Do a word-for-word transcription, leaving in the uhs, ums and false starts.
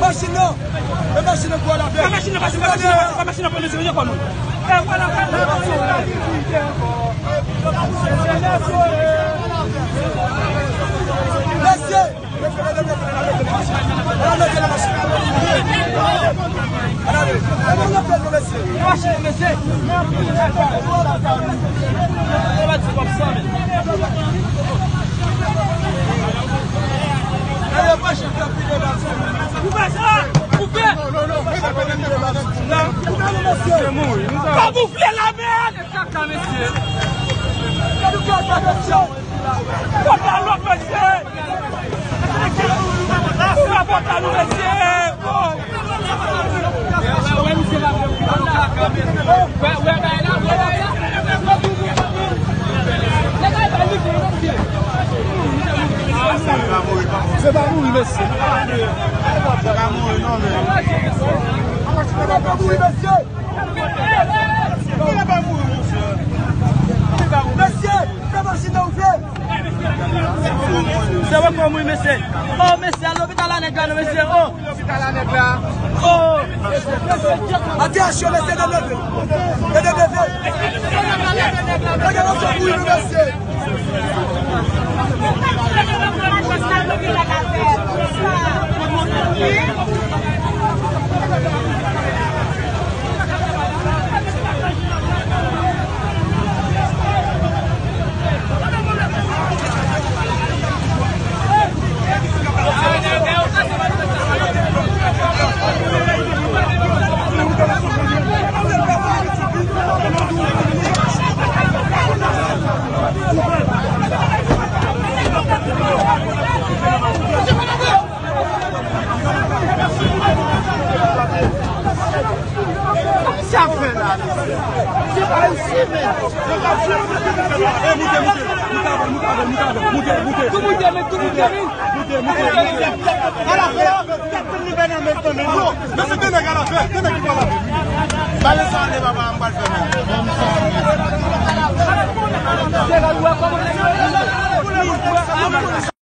Machin nan, e machin nan gwo la fè. Machin nan pase, machin nan pase, machin nan pran mesye, yo konn. E vwala, vwala. Mesye, mesye, mesye, mesye, mesye. Ala mete la machin. Ala mete, ala mete, mesye. Machin, mesye. Ala machin. Ouvè sa! Ouvè! Pa gonfle la, mèd! Kaka, mesye! Pòtalòk, mesye! Pòtalòk, mesye! Oh! Se pa mouri, mesye. Se pa mouri, non, men. Se pa mouri, mesye. Mesye, fè machin nan ouvè. Se pa mouri, mesye. Oh, mesye, al lopital la, nèg la, non, mesye. Oh. Lopital la, nèg la. Oh! Attention, mesye, de leve. De leve. Nèg la, nou fè bouyi nou, mesye. Sa misye ap fè la, mesye? Se pa isi, men. Tou moute, men, tou moute, men. Ala fè, tèt li bèl nan men, men, non. Men se de nèg ala fè, de nèg ki pral avè. Bale sa ale, papa, m pral fè, men.